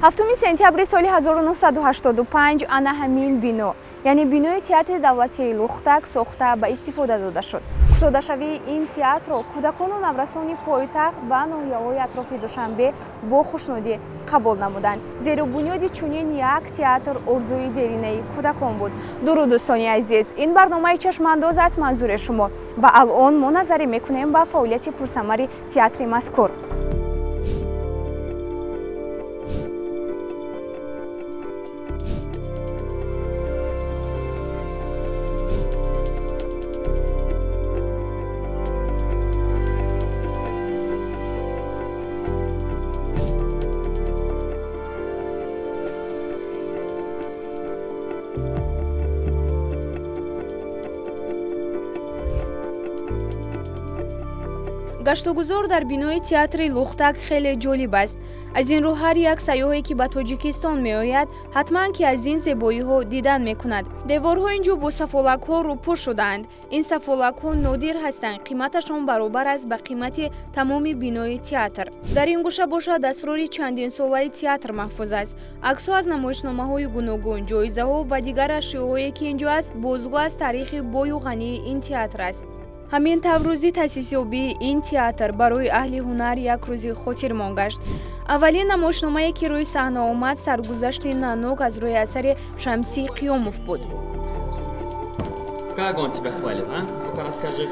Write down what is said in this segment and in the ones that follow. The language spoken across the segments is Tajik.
7 сентябри соли 1985 ана ҳамин бино, яъне бинои Театри давлатии Лухтак, сохта ба истифода дода шуд. Кушодашавии ин театрро кӯдакону наврасони пойтахт ва ноҳияҳои атрофи Душанбе бо хушнудӣ қабул намуданд, зеро бунёди чунин як театр орзуи деринаи кӯдакон буд. Дуруд, дӯстони азиз, ин барномаи «Чашмандоз» аст, манзури шумо, ва алон мо назарӣ мекунем ба фаъолияти пурсамари театри мазкур. Гаштугузор дар бинои театри Лухтак хеле ҷолиб аст. Аз ин рӯ ҳар як сайёҳе, ки ба Тоҷикистон меояд, ҳатман ки аз ин зебоиҳо дидан мекунад. Деворҳо ин ҷо бо сафолакҳо рӯпӯш шудаанд. Ин сафолакҳо нодир ҳастанд, қиматашон баробар аст ба қимати тамоми бинои театр. Дар ин гӯша бошад, асрори чандинсолаи театр маҳфуз аст: аксҳо аз намоишномаҳои гуногун, ҷоизаҳо ва дигар ашёҳое, ки ин ҷо аст, бозгӯ аз таърихи бою ғании ин театр аст. Ҳамин тавр, рӯзи таъсисёбии ин театр барои аҳли ҳунар як рӯзи хотирмон гашт. Аввалин намоишномае, ки рӯи саҳна омад, «Саргузашти Нанук» аз рӯи асари Шамсӣ Қиёмов буд. Как он тебя хвалит, а? Ну-ка расскажи.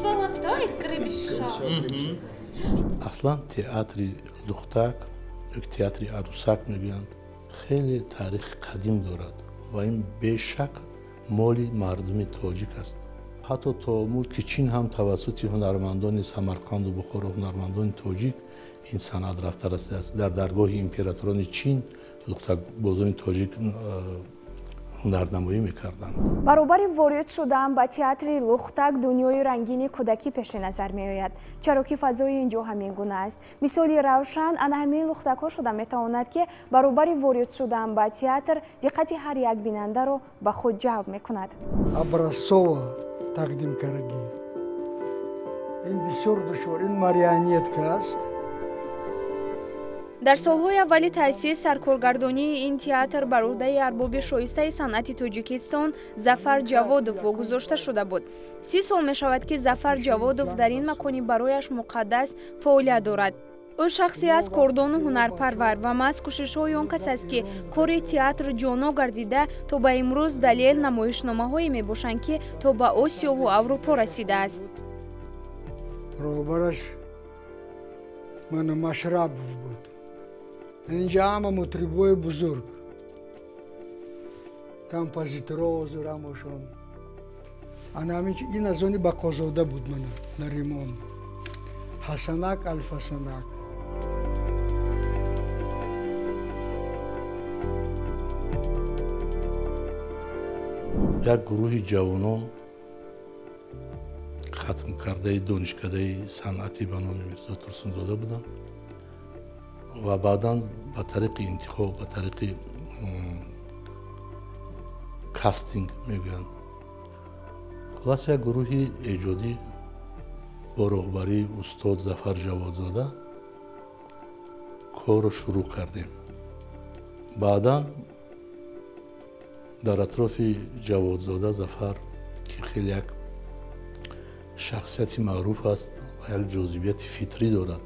Золотой гребешок. Аслан театри Лухтак ё театри Арӯсак мегӯянд, хеле таърихи қадим дорад ва ин бешак моли мардуми тоҷик аст. Ҳатто то мулки Чин ҳам тавассути ҳунармандони Самарқанду Бухоро, ҳунармандони тоҷик ин санъат рафта расидааст. Дар даргоҳи императорони Чин лухтакбозони тоҷик ҳунарнамоӣ мекарданд. Баробари ворид шудан ба театри Лухтак дунёи рангини кӯдакӣ пеши назар меояд, чаро ки фазои ин ҷо ҳамин гуна аст. Мисоли равшан ана ҳамин лухтакҳо шуда метавонад, ки баробари ворид шудан ба театр диққати ҳар як бинандаро ба худ ҷалб мекунад. Образцово тақдим кардагӣ. Ин бисёр душвор, ин марионетка аст. Дар солҳои аввали таъсис саркоргардонии ин театр бар ӯҳдаи арбоби шоистаи санъати Тоҷикистон Зафар Ҷаводов вогузошта шуда буд. 30 сол мешавад, ки Зафар Ҷаводов дар ин макони барояш муқаддас фаъолият дорад. Ӯ шахсе аст кордону ҳунарпарвар ва маҳз кӯшишҳои он кас аст, ки кори театр ҷоно гардида, то ба имрӯз далел намоишномаҳое мебошанд, ки то ба Осиёву Аврупо расидааст. Роҳбараш мана Машрабов буд. Инҷа ҳама мутрибои бузург, композиторо ҳозир ҳамашон. Ана ҳамин ин аз они Бақозода буд, мана Наримон, Ҳасанак Алфасанак. Як гурӯҳи ҷавонон, хатмкардаи донишкадаи санъатӣ ба номи Мирзо Турсунзода буданд ва баъдан ба тариқи интихоб, ба тариқи кастинг мегӯянд, хулас, як гурӯҳи эҷодӣ бо роҳбарии устод Зафар Ҷаводзода корро шурӯъ кардем. Баъдан дар атрофи Ҷаводзода Зафар, ки хеле як шахсияти маъруф аст ва як ҷозибияти фитрӣ дорад,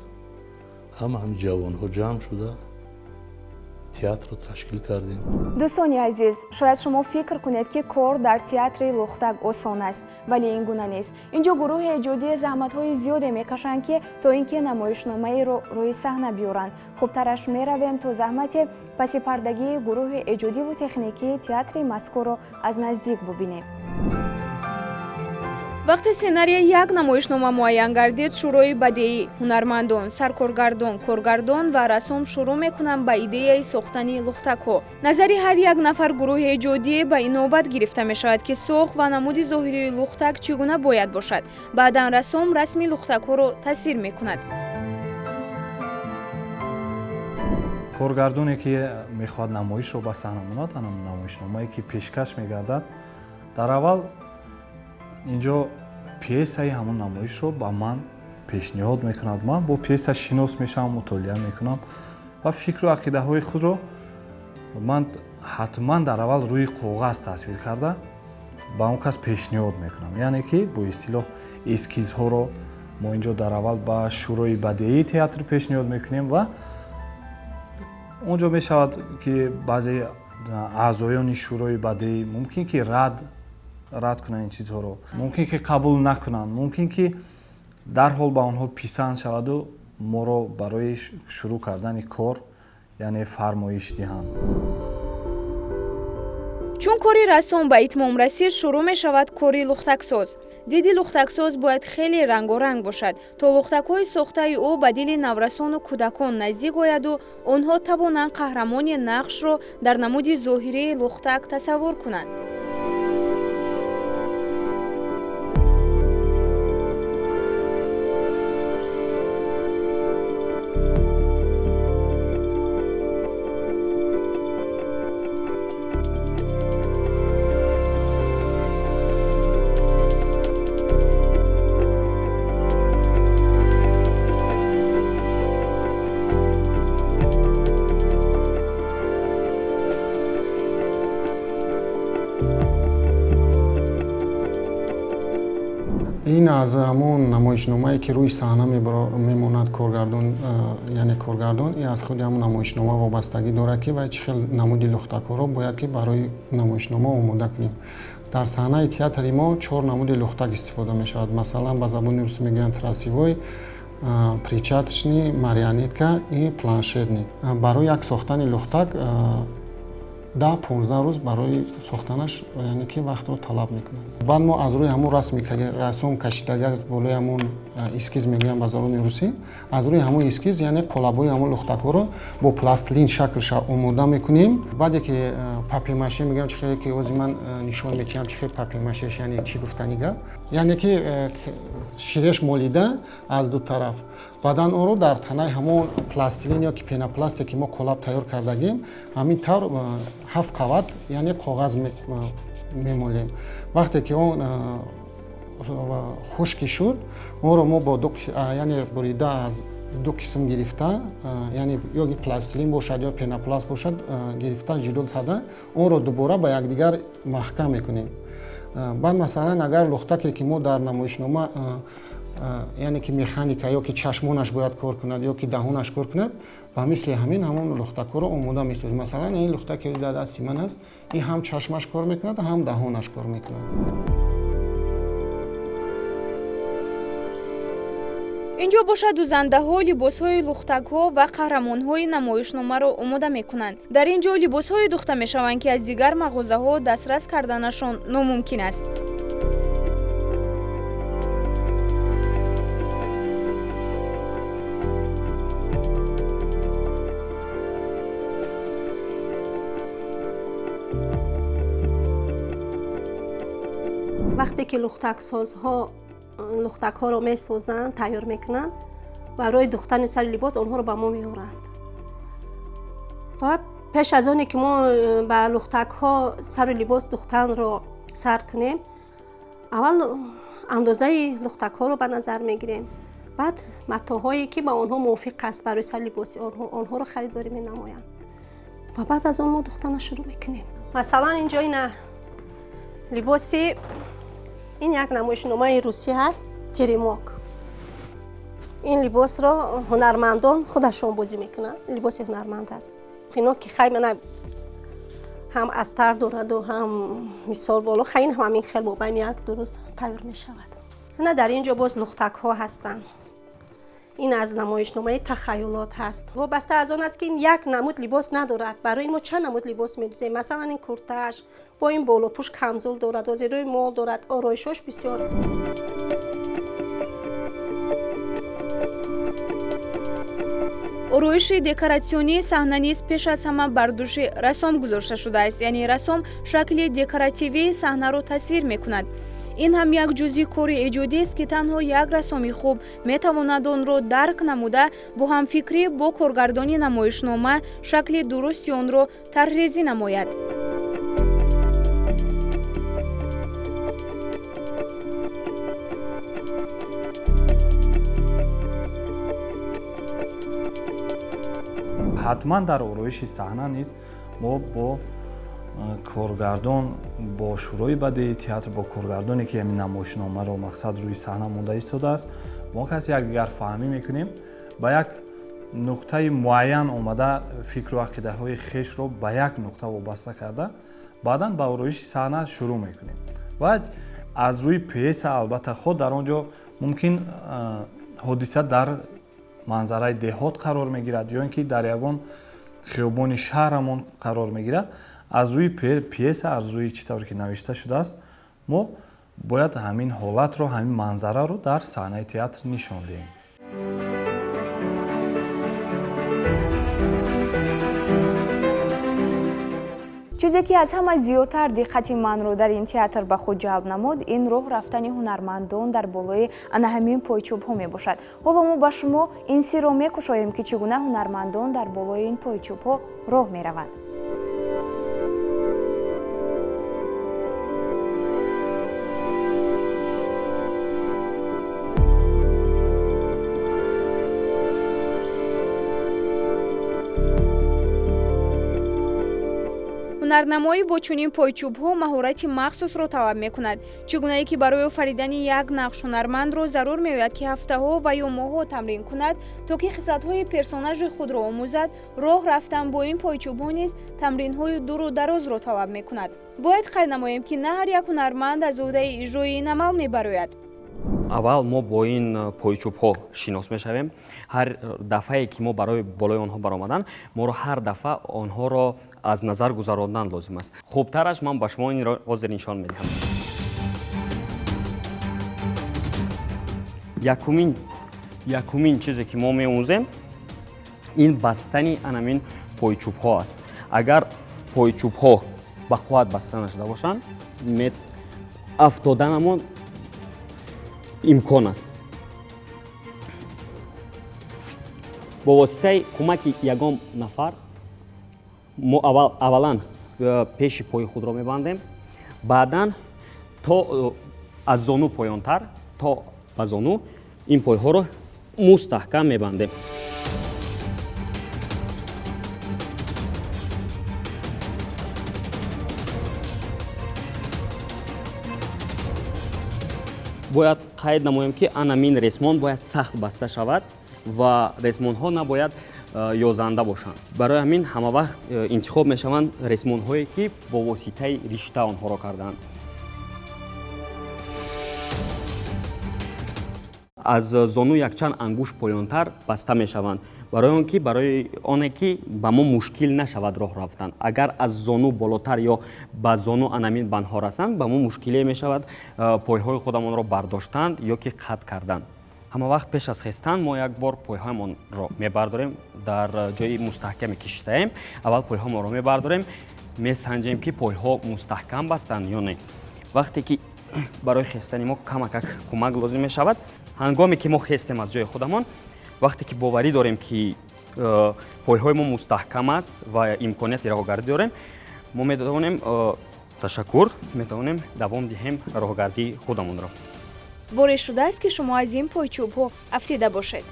ҳама ҳами ҷавонҳо ҷамъ шуда театрро ташкил кардем. Дӯстони азиз, шояд шумо фикр кунед, ки кор дар театри Лухтак осон аст, вале ин гуна нест. Ин ҷо гурӯҳи эҷодӣ заҳматҳои зиёде мекашанд, ки то ин ки намоишномаеро рӯи саҳна биёранд. Хубтараш меравем, то заҳмати пасипардагии гурӯҳи эҷодиву техникии театри мазкурро аз наздик бубинем. Вақте сценарияи як намоишнома муайян гардид, шӯрои бадеӣ, ҳунармандон, саркоргардон, коргардон ва рассом шурӯъ мекунанд ба идеяи сохтани лухтакҳо. Назари ҳар як нафар гурӯҳи эҷодӣ ба инобат гирифта мешавад, ки сохт ва намуди зоҳирии лухтак чӣ гуна бояд бошад. Баъдан рассом расми лухтакҳоро тасвир мекунад. Коргардоне, ки мехоҳад намоишро ба саҳна монад, ана намоишномае, ки пешкаш мегардад, дар аввал инҷо пьесаи ҳамон намоишро ба ман Пешниҳод мекунад, ман бо пьеса шинос мешавам, мутолиа мекунам ва фикру ақидаҳои худро ман ҳатман дар аввал рӯи коғаз тасвир карда ба он кас пешниҳод мекунам. Яъне ки бо истилоҳ эскизҳоро мо инҷо дар аввал ба Шӯрои бадеии театр пешниҳод мекунем ва он ҷо мешавад, ки баъзе аъзоёни Шӯрои бадеӣ мумкин ки рад кунанд ин чизҳоро, мумкин ки қабул накунанд, мумкин ки дарҳол ба онҳо писанд шаваду моро барои шурӯъ кардани кор, яъне фармоиш диҳанд. Чун кори рассом ба итмом расид, шурӯъ мешавад кори лухтаксоз. Диди лухтаксоз бояд хеле рангоранг бошад, то лухтакҳои сохтаи ӯ ба дили наврасону кӯдакон наздик ояду онҳо тавонанд қаҳрамони нақшро дар намуди зоҳирии лухтак тасаввур кунанд. Ин аз ҳамон намоишномае, ки рӯи саҳна мемонад коргардон, яъне коргардон и аз худи ҳамон намоишнома вобастагӣ дорад, ки вай чӣ хел намуди лухтакҳоро бояд ки барои намоишнома омода кунем. Дар саҳнаи театри мо чор намуди лухтак истифода мешавад. Масалан, ба забони русӣ мегӯянд тросевой, перчаточный, марионетка и планшетный. Барои як сохтани лухтак 10-15 рӯз барои сохтанаш, яъне ки вақтро талаб мекунад. Баъд мо аз рӯи ҳамон расми рассом кашидагӣ, аз болои ҳамон эскиз мегӯям ба забони русӣ, аз рӯи ҳамон эскиз, яъне қолабҳои ҳамон лухтакҳоро бо пластилин шаклша омода мекунем. Баъде ки папье-маше мегӯям, чӣ хеле ки ози ман нишон медиҳам, чӣ хел папье-машеш, яъне чӣ гуфтани гап, яъне ки ширеш молида аз ду тараф, баъдан онро дар танаи ҳамон пластилин ё ки пенопласте, ки мо қолаб тайёр кардагим, ҳамин тавр ҳафт қават, яъне коғаз мемолем. Вақте ки он хушки шуд, онро мо бо яъне бурида аз ду қисм гирифта, яъне ё пластилин бошад, ё пенопласт бошад, гирифта, ҷудо карда, онро дубора ба якдигар маҳкам мекунем. Баъд, масалан, агар лухтаке, ки мо дар намоишнома, яъне ки механика ё ки чашмонаш бояд кор кунад, ё ки даҳонаш кор кунад, ба мисли ҳамин ҳамон лухтакҳоро омода месозем. Масалан, ин лухтаке дар дасти ман аст, ин ҳам чашмаш кор мекунад, ҳам даҳонаш кор мекунад. Инҷо бошад, дузандаҳо либосҳои лухтакҳо ва қаҳрамонҳои намоишномаро омода мекунанд. Дар ин ҷо либосҳое духта мешаванд, ки аз дигар мағозаҳо дастрас карданашон номумкин аст. Вақте ки лухтаксозҳо лухтакҳоро месозанд, тайёр мекунанд, барои духтани сари либос онҳоро ба мо меоранд ва пеш аз оне ки мо ба лухтакҳо сару либос духтанро сар кунем, аввал андозаи лухтакҳоро ба назар мегирем, баъд матоъҳое, ки ба онҳо мувофиқ аст барои сари либоси онҳо, онҳоро харидорӣ менамоянд ва баъд аз он мо духтана шурӯъ мекунем. Масалан, инҷо ина либоси ин як намоишномаи русӣ ҳаст, «Теремок». Ин либосро ҳунармандон худашон бозӣ мекунанд, либоси ҳунарманд аст. Ино ки хай мана ҳам астар дораду, ҳам мисол боло. Хай, ин ҳам ҳамин хел мобайни як ду рӯз тайёр мешавад. Ина дар ин ҷо боз лухтакҳо ҳастанд. Ин аз намоишномаи «Тахаюлот» ҳаст. Вобаста аз он аст, ки ин як намуд либос надорад, барои мо чанд намуд либос медӯзем. Масалан, ин куртааш бо ин болопӯш, камзул дорад, озирӯи мол дорад, ороишош бисёр. Ороиши декоратсионии саҳна низ пеш аз ҳама бар дӯши рассом гузошта шудааст, яъне рассом шакли декоративии саҳнаро тасвир мекунад. Ин ҳам як ҷузъи кори эҷодист, ки танҳо як рассоми хуб метавонад онро дарк намуда, бо ҳамфикрӣ бо коргардони намоишнома шакли дурусти онро тарҳрезӣ намояд. Ҳатман дар ороиши саҳна низ мо бо коргардон, бо шӯрои бадеи театр, бо коргардоне ки ҳамин намоишномаро мақсад рӯи саҳна монда истодааст, мо кас якдигар фаҳмӣ мекунем, ба як нуқтаи муайян омада, фикру ақидаҳои хешро ба як нуқта вобаста карда, баъдан ба ороиши саҳна шурӯъ мекунем ва аз рӯи пьеса. Албатта, худ дар он ҷо мумкин ҳодиса дар манзараи деҳот қарор мегирад ё ин ки дар ягон хиёбони шаҳрамон қарор мегирад. Аз рӯи пьеса, аз рӯи чӣ тавре ки навишта шудааст, мо бояд ҳамин ҳолатро, ҳамин манзараро дар саҳнаи театр нишон диҳем. Чизе ки аз ҳама зиёдтар диққати манро дар ин театр ба худ ҷалб намуд, ин роҳ рафтани ҳунармандон дар болои ана ҳамин пойчӯбҳо мебошад. Ҳоло мо ба шумо ин сирро мекушоем, ки чӣ гуна ҳунармандон дар болои ин пойчӯбҳо роҳ мераванд. Ҳунарнамоӣ бо чунин пойчӯбҳо маҳорати махсусро талаб мекунад. Чӣ гунае ки барои офаридани як нақш ҳунармандро зарур меояд, ки ҳафтаҳо ва ё моҳҳо тамрин кунад, то ки хислатҳои персонажи худро омӯзад, роҳ рафтан бо ин пойчӯбҳо низ тамринҳои дуру дарозро талаб мекунад. Бояд қайд намоем, ки на ҳар як ҳунарманд аз ӯҳдаи иҷрои ин амал мебарояд. Аввал мо бо ин пойчӯбҳо шинос мешавем. Ҳар дафъае ки мо барои болои онҳо баромадан, моро ҳар дафъа онҳоро аз назар гузарондан лозим аст. Хубтараш ман ба шумо инро ҳозир нишон медиҳам. Якумин чизе ки мо меомӯзем, ин бастани анамин пойчӯбҳо аст. Агар пойчӯбҳо ба қувват баста нашуда бошанд, афтоданамон имкон аст. Бо воситаи кӯмаки ягон нафар мо аввалан пеши пои худро мебандем, баъдан то аз зону поёнтар, то ба зону ин пойҳоро мустаҳкам мебандем. Бояд қайд намоем, ки анамин ресмон бояд сахт баста шавад ва ресмонҳо набояд ёзанда бошанд. Барои ҳамин ҳама вақт интихоб мешаванд ресмонҳое, ки бо воситаи ришта онҳоро кардаанд. Аз зону якчанд ангушт поёнтар баста мешаванд, барои он ки, барои оне ки ба мо мушкил нашавад роҳ рафтан. Агар аз зону болотар ё ба зону анамин бандҳо расанд, ба мо мушкиле мешавад пойҳои худамонро бардоштан ё ки қатъ кардан. Ҳама вақт пеш аз хестан мо як бор пойҳоямонро мебардорем. Дар ҷои мустаҳкаме ки шитаем, аввал пойҳоамонро мебардорем, месанҷем, ки пойҳо мустаҳкам бастанд ё не. Вақте ки барои хестани мо камакак кӯмак лозим мешавад, ҳангоме ки мо хестем аз ҷои худамон, вақте ки боварӣ дорем, ки пойҳои мо мустаҳкам аст ва имконияти роҳгардӣ дорем, мо метавонем, ташаккур, метавонем давом диҳем роҳгардии худамонро. Боре шудааст, ки шумо аз ин пойчӯбҳо афтида бошед?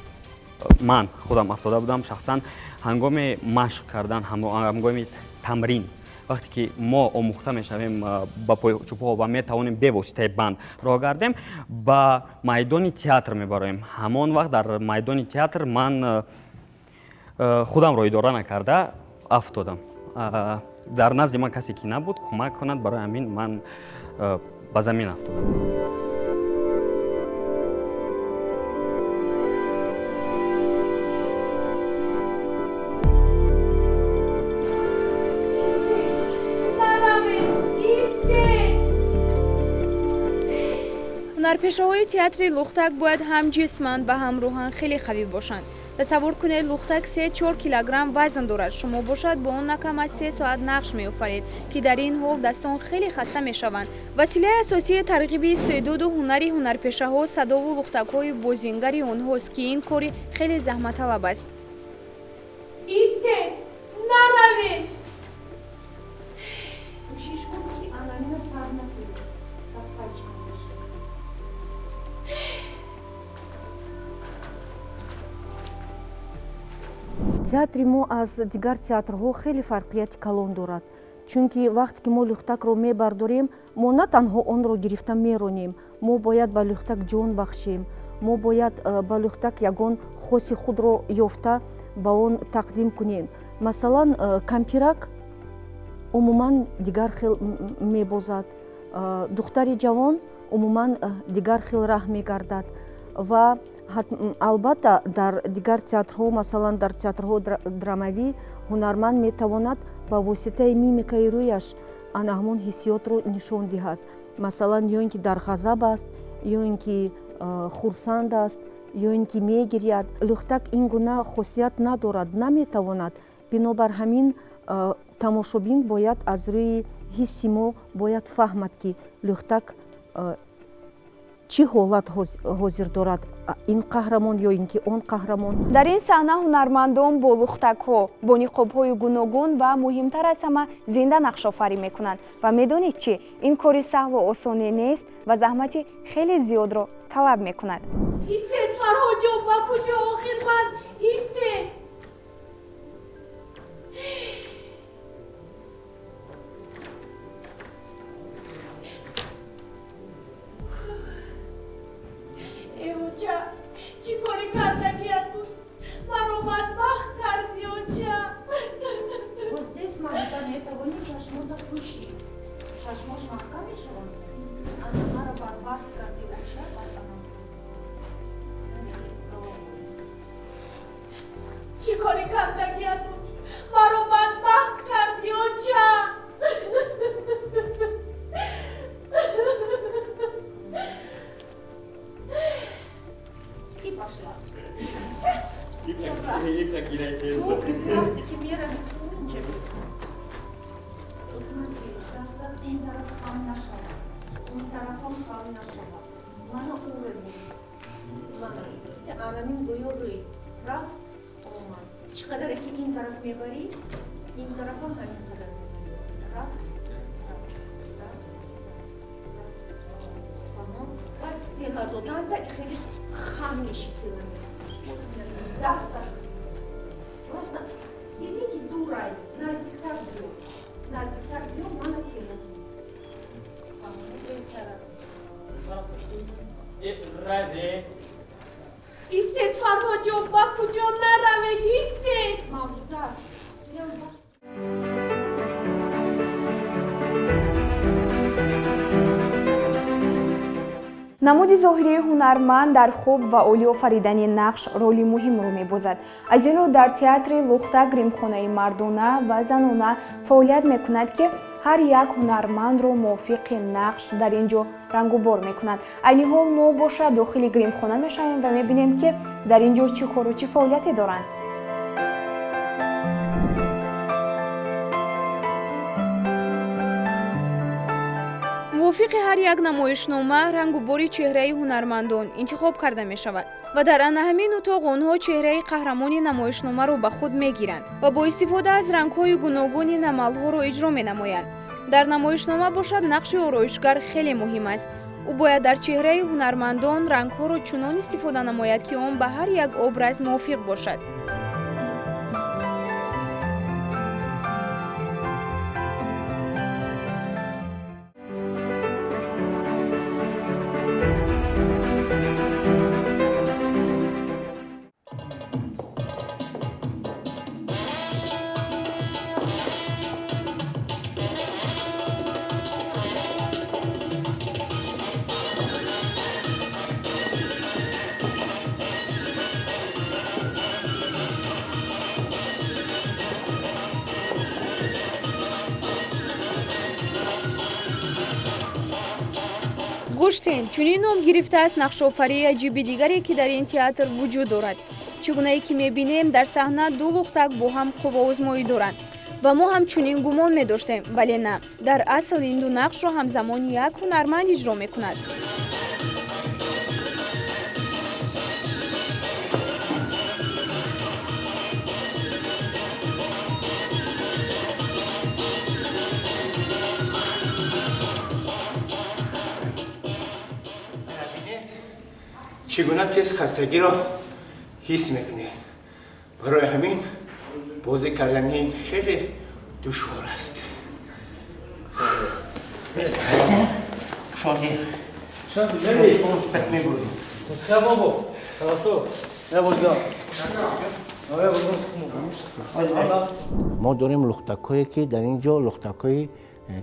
Ман худам афтода будам шахсан ҳангоми машқ кардан, ҳангоми тамрин. Вақте ки мо омӯхта мешавем ба пойчӯбҳо ва метавонем бевоситаи банд роҳ гардем, ба майдони театр мебароем. Ҳамон вақт дар майдони театр ман худамро идора накарда афтодам. Дар назди ман касе ки набуд кӯмак кунад, барои ҳамин ман ба замин афтодам. Ҳунарпешаҳои театри Лухтак бояд ҳам ҷисман ва ҳам рӯҳан хеле қавӣ бошанд. Тасаввур кунед, лухтак 3-4 килограмм вазн дорад, шумо бошад бо он на кам аз 3 соат нақш меофаред, ки дар ин ҳол дастон хеле хаста мешаванд. Василаи асосии тарғиби истеъдоду ҳунари ҳунарпешаҳо садову лухтакҳои бозингари онҳост, ки ин кори хеле заҳматталаб аст. Истед, наравед! Кӯшиш кун, ки анамина сар накунӣ. Так пальчиком держи. Театри мо аз дигар театрҳо хеле фарқияти калон дорад, чунки вақте ки мо лӯхтакро мебардорем, мо на танҳо онро гирифта меронем, мо бояд ба лӯхтак ҷон бахшем, мо бояд ба лӯхтак ягон хоси худро ёфта ба он тақдим кунем. Масалан, кампирак умуман дигар хел мебозад, духтари ҷавон умуман дигар хел раҳ мегардад. Ва албатта, дар дигар театрҳо, масалан, дар театрҳо драмавӣ, ҳунарманд метавонад ба воситаи мимикаи рӯяш ана ҳамон ҳиссиётро нишон диҳад. Масалан, ё ин ки дар ғазаб аст, ё ин ки хурсанд аст, ё ин ки мегиряд. Лӯхтак ин гуна хосият надорад, наметавонад. Бинобар ҳамин тамошобин бояд аз рӯи ҳисси мо бояд фаҳмад, ки лӯхтак чӣ ҳолат ҳозир дорад, ин қаҳрамон ё ин ки он қаҳрамон. Дар ин саҳна ҳунармандон бо лухтакҳо, бо ниқобҳои гуногун ва муҳимтар аз ҳама зинда нақшофарӣ мекунанд. Ва медонед чӣ? Ин кори саҳлу осоне нест ва заҳмати хеле зиёдро талаб мекунад. Истед, Фарҳодҷон, ба куҷо охир ман? Истед! Э, оча, чӣ коре кардагият буд? Маро бадбахт кардӣ, оча. Вот здесь Мавлуда метавонӣ чашмота пӯшӣ, чашмош маҳкам мешаванд. Ана, маро бадбахт кардӣ, оча. Баъд ана головой. Чӣ коре кардагият буд? Маро бадбахт кардӣ, оча. И пошла. Ту вақте ки мерави, ту вот смотри, дастат ин тараф хам нашавад, он тарафам хам нашавад. Мана уровень, мана анамин гӯё рӯй рафт омад. Чӣ қадаре ки ин тараф мебарӣ, ин тарафам ҳамин қадар мебарӣ. Рафт, рафт, рафт, рафт. Фаҳмон? Баъд тела доданда хеле хам меши, тела дастат просто дидӣ, ки дурай, наздиктар биё, наздиктар биё, мана тела. Фаҳмон? Ин тараф. Истед, Фарҳодҷон, ба куҷо наравед, истед. Мавлуда, туям вақт. Намуди зоҳирии ҳунарманд дар хуб ва олӣ офаридани нақш роли муҳимро мебозад. Аз ин рӯ дар театри Лухтак гримхонаи мардона ва занона фаъолият мекунад, ки ҳар як ҳунармандро мувофиқи нақш дар ин ҷо рангубор мекунанд. Айни ҳол мо бошад дохили гримхона мешавем ва мебинем, ки дар ин ҷо чӣ кору чӣ фаъолияте доранд. Мувофиқи ҳар як намоишнома рангубори чеҳраи ҳунармандон интихоб карда мешавад ва дар ана ҳамин утоқ онҳо чеҳраи қаҳрамони намоишномаро ба худ мегиранд ва бо истифода аз рангҳои гуногуни намалҳоро иҷро менамоянд. Дар намоишнома бошад, нақши ороишгар хеле муҳим аст. Ӯ бояд дар чеҳраи ҳунармандон рангҳоро чунон истифода намояд, ки он ба ҳар як образ мувофиқ бошад. Гӯштин чунин ном гирифтааст нақшофарии аҷиби дигаре, ки дар ин театр вуҷуд дорад. Чӣ гунае ки мебинем, дар саҳна ду лухтак бо ҳам қувваозмоӣ доранд ва мо ҳам чунин гумон медоштем, вале на, дар асл ин ду нақшро ҳамзамон як ҳунарманд иҷро мекунад. Чӣ гуна тез хастагиро ҳис мекунӣ. Барои ҳамин Бозӣ кардани хеле душвор аст. Шоди. Шоди. Мебурем. Бобо. Хорошо. Я бозгар. Мо дорем лухтакҳое, ки дар ин ҷо лухтакҳое,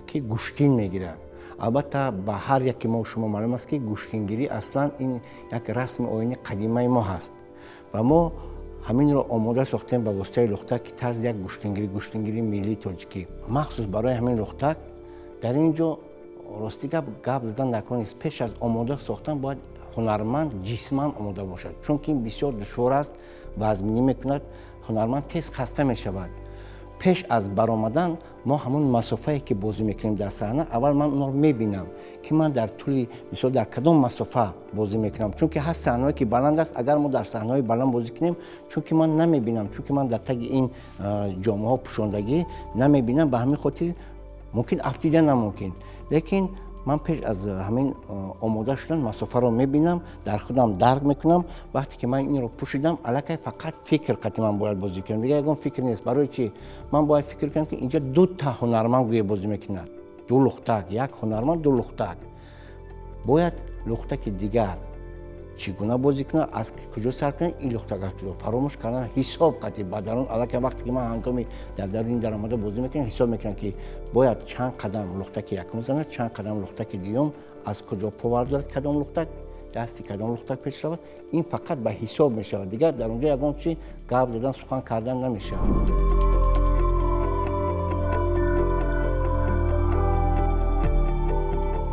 ки гӯштин мегиранд. Албатта, ба ҳар яке мо шумо маълум аст, ки гӯштингирӣ аслан ин як расми оини қадимаи мо ҳаст ва мо ҳаминро омода сохтем ба воситаи лухтак, ки тарзи як гӯштингирӣ, гӯштингирии миллии тоҷикӣ, махсус барои ҳамин лухтак. Дар ин ҷо, рости гап, гап задан дар кор нест. Пеш аз омода сохтан бояд ҳунарманд ҷисман омода бошад, чунки ин бисёр душвор аст, вазминӣ мекунад, ҳунарманд тез хаста мешавад. Пеш аз баромадан мо ҳамон масофае, ки бозӣ мекунем дар саҳна, аввал ман онро мебинам, ки ман дар тӯли, мисол, дар кадом масофа бозӣ мекунам, чунки ҳаст саҳнаҳое, ки баланд аст. Агар мо дар саҳнаҳои баланд бозӣ кунем, чунки ман намебинам, чунки ман дар таги ин ҷомаҳо пӯшондагӣ намебинам, ба ҳамин хотир мумкин афтидан намумкин. Лекин ман пеш аз ҳамин омода шудан масофаро мебинам, дар худам дарк мекунам. Вақте ки ман инро пӯшидам, аллакай фақат фикр қати ман бояд бозӣ кунам, дигар ягон фикр нест. Барои чӣ ман бояд фикр кунам, ки инҷа дута ҳунарманд гӯя бозӣ мекунад, ду лухтак, як ҳунарманд, ду лухтак. Бояд лухтаки дигар чӣ гуна бозӣ кунад, аз куҷо сар кунад, ин лухтак аз куҷо, фаромӯш кардан ҳисоб қатӣ ба дарун. Аллакай вақте ки ман ҳангоми дар даруни даромада бозӣ мекунам, ҳисоб мекунам, ки бояд чанд қадам лухтаки якум занад, чанд қадам лухтаки дуюм, аз куҷо повар дорад кадом лухтак, дасти кадом лухтак пеш равад. Ин фақат ба ҳисоб мешавад, дигар дар онҷо ягон чи гап задан, сухан кардан намешавад.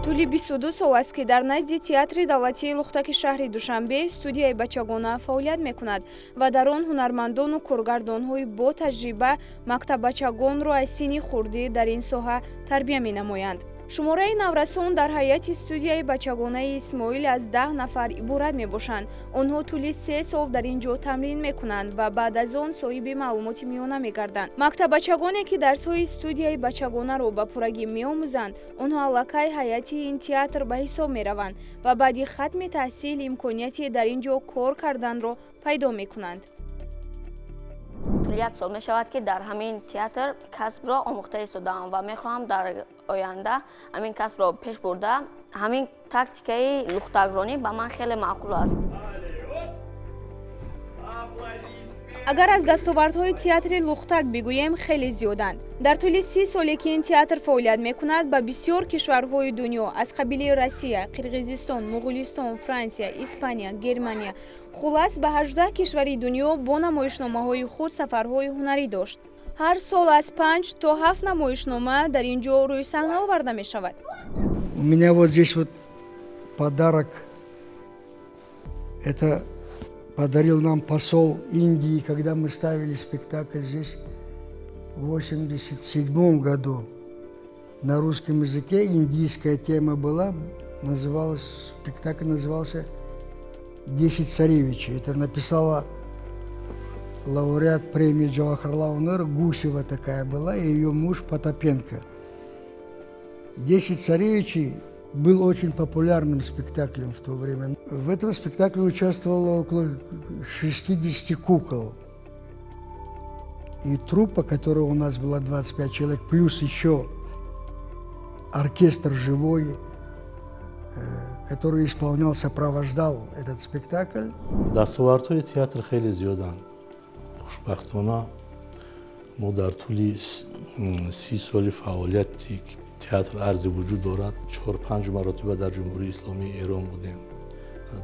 Тӯли 22 сол аст, ки дар назди Театри давлатии Лухтаки шаҳри Душанбе студияи бачагона фаъолият мекунад ва дар он ҳунармандону коргардонҳои бо таҷриба мактаббачагонро аз синни хурдӣ дар ин соҳа тарбия менамоянд. Шумораи наврасон дар ҳайати студияи бачагонаи Исмоил аз 10 нафар иборат мебошанд. Онҳо тӯли 3 сол дар ин ҷо тамрин мекунанд ва баъд аз он соҳиби маълумоти миёна мегарданд. Мактаббачагоне, ки дарсҳои студияи бачагонаро ба пуррагӣ меомӯзанд, онҳо аллакай ҳайати ин театр ба ҳисоб мераванд ва баъди хатми таҳсил имконияти дар ин ҷо кор карданро пайдо мекунанд. Тӯли як сол мешавад, ки дар ҳамин театр касбро омӯхта истодаам ва мехоҳам дар оянда ҳамин касбро пеш бурда. Ҳамин тактикаи лухтакронӣ ба ман хеле маъқул аст. Агар аз дастовардҳои театри Лухтак бигӯем, хеле зиёданд. Дар тӯли 30 соле, ки ин театр фаъолият мекунад, ба бисёр кишварҳои дунё аз қабили Россия, Қирғизистон, Муғулистон, Франсия, Испания, Германия, хулас, ба 18 кишвари дунё бо намоишномаҳои худ сафарҳои ҳунарӣ дошт. Ҳар сол аз панҷ то ҳафт намоишнома дар ин ҷо рӯи саҳна оварда мешавад. У меня вот здесь вот подарок. Это подарил нам посол Индии, когда мы ставили спектакль здесь в 1987 году. На русском языке индийская тема была, называлась, спектакль назывался «Десять царевичей». Это написала лауреат премии Джавахарлал Неру, Гусева такая была, и ее муж Потапенко. «Десять царевичей» был очень популярным спектаклем в то время. В этом спектакле участвовало около 60 кукол. И труппа, которая у нас была 25 человек, плюс еще оркестр живой, который исполнял, сопровождал этот спектакль. Дастовардҳои театр хеле зиёданд. Хушбахтона, мо дар тӯли 30 соли фаъолияти театр арзи вуҷуд дорад, чор панҷ маротиба дар Ҷумҳурии Исломии Эрон будем,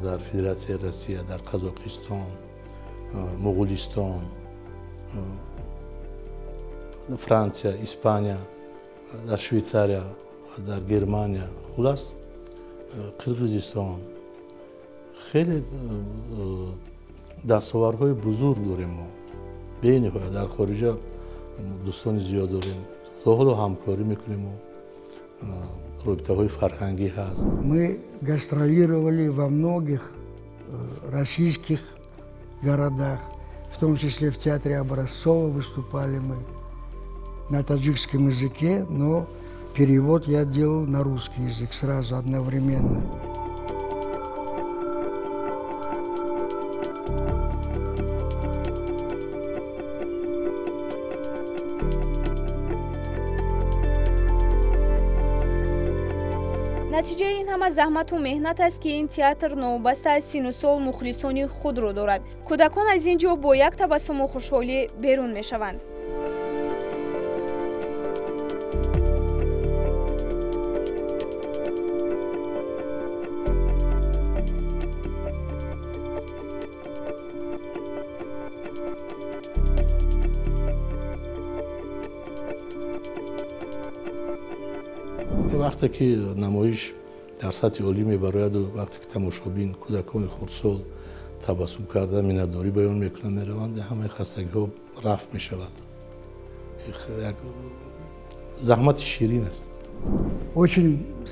дар Федератсияи Россия, дар Қазоқистон, Муғулистон, Франсия, Испания, дар Швейтсария, дар Германия, хулас, Қирғизистон. Хеле дастовардҳои бузург дорем мо, бениҳоят. Дар хориҷа дӯстони зиёд дорем, то ҳоло ҳамкорӣ мекунему робитаҳои фарҳангӣ ҳаст. Мы гастролировали во многих российских городах, в том числе в театре Образцова выступали мы на таджикском языке, но перевод я делал на русский язык сразу, одновременно. Натиҷаи ин ҳама заҳмату меҳнат аст, ки ин театр новобаста аз сину сол мухлисони худро дорад. Кӯдакон аз ин ҷо бо як табассуму хушҳолӣ берун мешаванд. Вақте ки намоиш дар сатҳи олӣ мебарояду, вақте ки тамошобин, кӯдакони хурдсол табассум карда, миннатдорӣ баён мекунанд, мераванд, ҳамаи хастагиҳо рафт мешавад. Як заҳмати ширин аст. Очень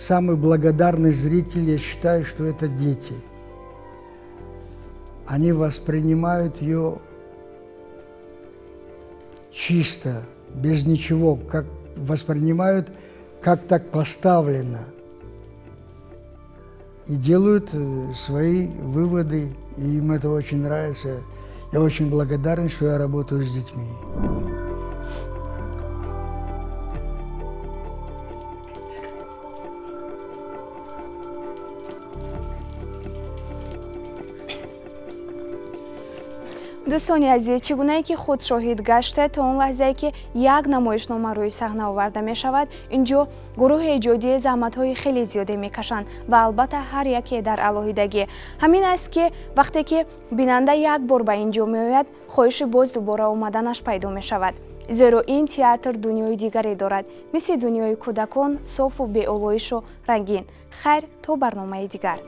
самый благодарный зритель, я считаю, что это дети. Они воспринимают ее чисто, без ничего, как воспринимают, как так поставлено, и делают свои выводы, и им это очень нравится. Я очень благодарен, что я работаю с детьми. Дӯстони азиз, чӣ гунае ки худ шоҳид гаштед, то он лаҳзае ки як намоишнома рӯи саҳна оварда мешавад, ин ҷо гурӯҳи эҷодии заҳматҳои хеле зиёде мекашанд ва албатта ҳар яке дар алоҳидагӣ. Ҳамин аст, ки вақте ки бинанда як бор ба ин ҷо меояд, хоҳиши боз дубора омаданаш пайдо мешавад, зеро ин театр дунёи дигаре дорад, мисли дунёи кӯдакон, софу беолоишу рангин. Хайр, то барномаи дигар.